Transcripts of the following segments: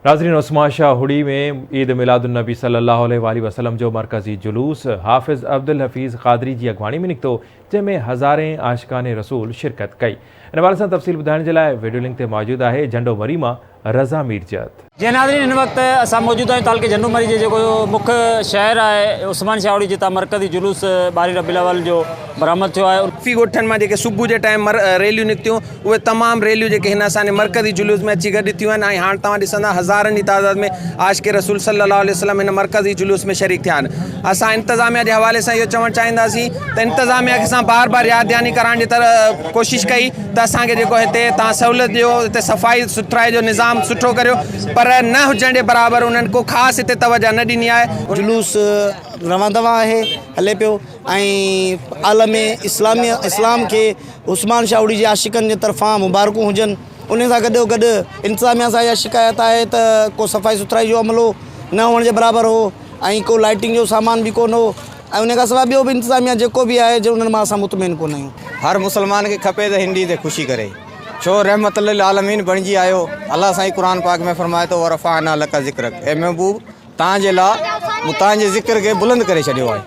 ناظرين عثمان شاهه هڙي ۾ عيد ميلاد النبي صلي الله عليه واٰله وسلم جو مرڪزي جلوس حافظ عبدالحفيظ قادري جي اڳواڻي ۾ نڪتو جنهن ۾ هزارين عاشقان رسول شرڪت ڪئي ان حوالي سان تفصيل ٻڌائڻ جي لاء ويڊيو لنڪ تي موجود آهي جهنڊو مري مان رضا ميرجت. جي ناظرين هن وقت اسان موجود آهيون تعلقي جهنڊو مري جي جيڪو مک شهر آهي عثمان شاهوڙي جتان مرڪزي جلوس ٻارهين ربيع الاول جو برآمد ٿيو آهي. ڪافي ڳوٺن مان جيڪي صبح جي ٽائيم ريليون نڪتيون اهي تمام ريليون جيڪي هن اسان جي مرڪزي جلوس ۾ اچي گڏ ٿيون آهن ۽ هاڻ توهان ڏسندا هزارن جي تعداد ۾ عاشق رسول صلي الله عليه وسلم هن مرڪزي جلوس ۾ شريڪ ٿيا آهن اسان انتظاميا جي حوالي سان اهو چوڻ چاهينداسين ته انتظاميا کي اسان بار بار ياد دهاني ڪرائڻ جي ڪوشش ڪئي ته اسان کي جيڪو هتي توهان سهولت ڏيو هتي صفائي سٿرائي جو نظام سٺو ڪريو پر نه هجڻ جي برابر انهن ڪو خاص هتي توجه نه ڏني آهي. جلوس روان دوان آهي هلي پيو ۽ عالم اسلامي اسلام کي عثمان شاهوڙي جي عاشقن جي طرفان مبارڪون هجن ان سان گڏو گڏ انتظاميا سان اها شڪايت آهي ته ڪو صفائي سٿرائي جو عملو نه هئڻ جي برابر هو ۽ ڪو لائٽنگ جو سامان به ڪونه هو ۽ ان کان سواء ٻيو به انتظاميا جيڪو به آهي جو انهن مان اسان مطمئن ڪونه آهيون. هر مسلمان کي کپي ته هن ڏينهن تي خوشي ڪري ڇو رحمت للعالمين بڻجي آيو الله سائين قرآن پاڪ ۾ فرمائي ٿو ورفعنا لک ذڪرک اي محبوب توهان جي لاء مون توهان جي ذڪر کي بلند ڪري ڇڏيو آهي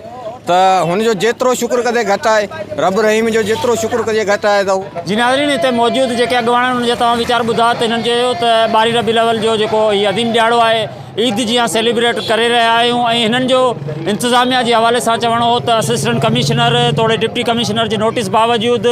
ته هن جو جيترو شڪر ڪجي گهٽ آهي رب رحيم جو جيترو شڪر ڪجي گهٽ آهي ته جي ناظرين هتي موجود جيڪي اڳواڻ آهن انهن جا توهان ويچار ٻڌا ته هنن چيو ته ٻارهين ربيع الاول جو جيڪو هي عظيم ڏهاڙو آهي عيد جيان سيليبريٽ ڪري رهيا آهيون ۽ هنن جو انتظاميا جي حوالي سان چوڻ هو ته اسسٽنٽ ڪمشنر توڙي ڊپٽي ڪمشنر جي نوٽيس باوجود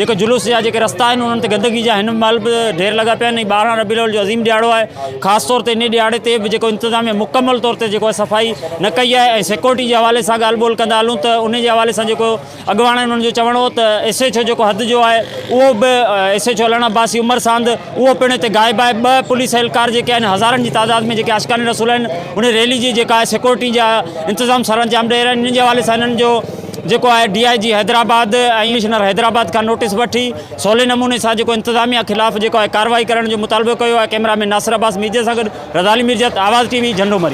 جيڪي جلوس جا جيڪي رستا آهن انهن تي گندگي جا هن مهل به ڍير لڳا پيا آهن ۽ 12 ربيع الاول جو عظيم ڏهاڙو آهي خاص طور تي ان ڏهاڙي تي به جيڪو انتظاميا مڪمل طور تي جيڪو صفائي نه ڪئي آهي ۽ سيڪورٽي جي حوالي سان ڳالهه ٻولهه ڪندا هلون ته ان جي حوالي سان جيڪو اڳواڻ انهن جو چوڻ هو ته ايس ايڇ او جيڪو حد جو آهي اهو به S H O Allan Abbasi عمر ساند اهو پڻ هتي غائب آهي ٻه پوليس اهلڪار جيڪي آهن هزارن جي تعداد ۾ جيڪي عاشقان رسول آهن ان ريلي جي جيڪا آهي سيڪورٽي جا انتظام سرانجام ڏئي رهيا آهن انهن جي حوالي سان هنن جو جيڪو آهي ڊي I جي حيدرآباد ۽ ڪمشنر حيدرآباد کان نوٽيس وٺي سولي نموني سان جيڪو انتظاميا خلاف جيڪو آهي ڪارروائي ڪرڻ جو مطالبو ڪيو آهي ڪئميرا مين ناصر عباس ميرجت سان گڏ رضا علي ميرجت آواز ٽي وي جهنڊو مري.